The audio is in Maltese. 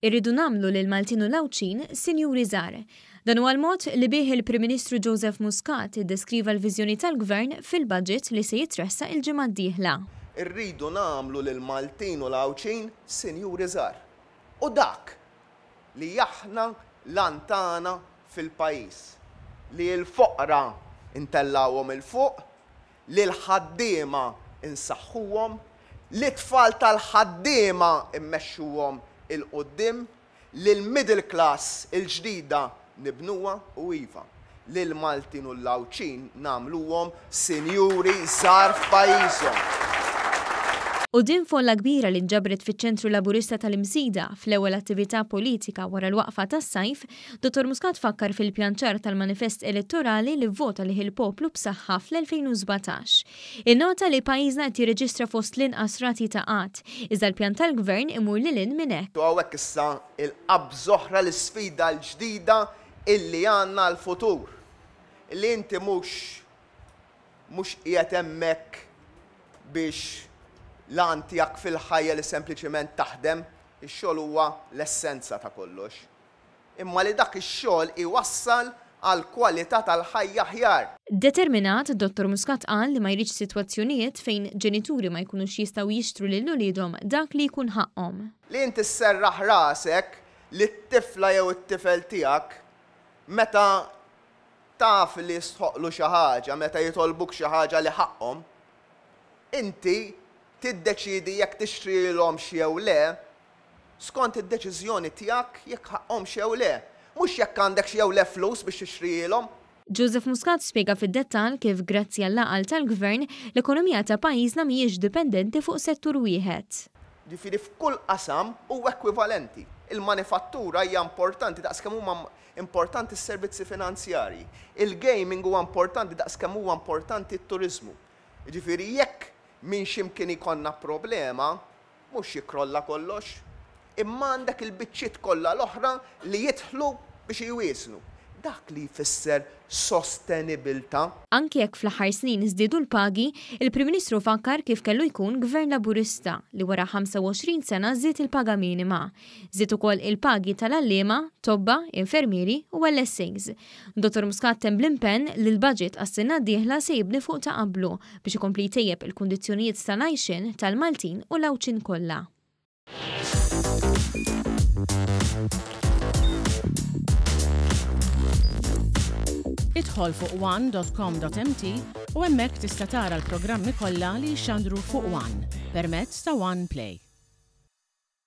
Irridu nagħmlu lill-Maltin u l-Għawdxin sinjuri żgħar. Dan huwa l-mod li bih il-Prim Ministru Joseph Muscat iddeskriva l-viżjoni tal-Gvern fil-budget li se jitressaq il-ġimgħa d-dieħla. Irridu nagħmlu lill-Maltin u l-Għawdxin sinjuri żgħar. U dak li aħna l-għan tagħna fil-pajjiż. Li l-foqra ntellgħuhom 'il fuq, li l-ħaddiema nsaħħuhom, li t-tfal tal-ħaddiema mmexxuhom 'il quddiem, li l-middle class il-ġdida nibnuha u iva, li l-Maltin u l-Għawdxin nagħmluhom sinjuri żgħar f'pajjiżhom. Quddiem folla kbira li nġabret fiċ-Ċentru Laburista tal-Imsida fl-ewwel attività politika wara l-waqfa tas-sajf, Dottor Muscat fakkar fil-pjan ċar tal-manifest elettorali li vvota lih il-poplu b'saħħa fl-2017. Innota li pajjiżna qed jirreġistra fost l-inqas rati ta' qgħad, iżda l-pjan tal-Gvern imur lil hinn minn hekk. U hawnhekk issa l-qabża oħra, l-isfida l-ġdida illi għandna għall-futur. Illi inti mhux mhux qiegħed hemmhekk biex l-għan tiegħek fil-ħajja li sempliċiment taħdem, ix-xogħol huwa l-essenza ta' kollox. imma li dak ix-xogħol iwassal għal kwalità tal-ħajja aħjar. Determinat, Dottor Muscat qal li ma jridx sitwazzjonijiet fejn ġenituri ma jkunux jistgħu jixtru lil uliedhom dak li jkun ħaqqhom. Li inti sserraħ rasek li t-tifla jew it-tifel tiegħek meta taf li jistħoqqlu xi ħaġa, meta jitolbuk xi ħaġa li ħaqqhom, inti tiddeċiedi jekk tixtrilhomx jew le, skont id-deċiżjoni tiegħek jekk ħaqqhomx jew le, mhux jekk għandekx jew le flus biex tixtrihielhom. Joseph Muscat spjega fid-dettall kif grazzi għall-għaqal tal-Gvern, l-ekonomija ta' pajjiżna mhijiex dipendenti fuq settur wieħed. Jiġifieri f'kull qasam huwa ekwivalenti. Il-manifattura hija importanti daqs kemm huma importanti s-servizzi finanzjarji. Il-gaming huwa importanti daqs kemm huwa importanti t-turiżmu. Jiġifieri jekk minn xi mkien ikollna problema, Mhux jikkrolla kollox, imma għandek il-biċċiet kollha l-oħra li jidħlu biex iwieżnu. Dak li jfisser sostenibilità. Anki jekk fl-aħħar snin żdiedu l-pagi, il-Prim Ministru fakkar kif kellu jkun Gvern Laburista li wara 25 sena żied il-paga minima. Żied ukoll il-pagi tal-għalliema, tobba, infermieri u LSAs. Dottor Muscat temm bl-impenn li l-budget għas-sena d-dieħla se jibni fuq ta' qablu biex ikompli jtejjeb il-kundizzjonijiet tal-għajxien tal-Maltin u l-Għawdxin kollha. Idħol fuq one.com.mt u hemmhekk tista' tara l-programmi kollha li jixxandru fuq One permezz ta' One Play.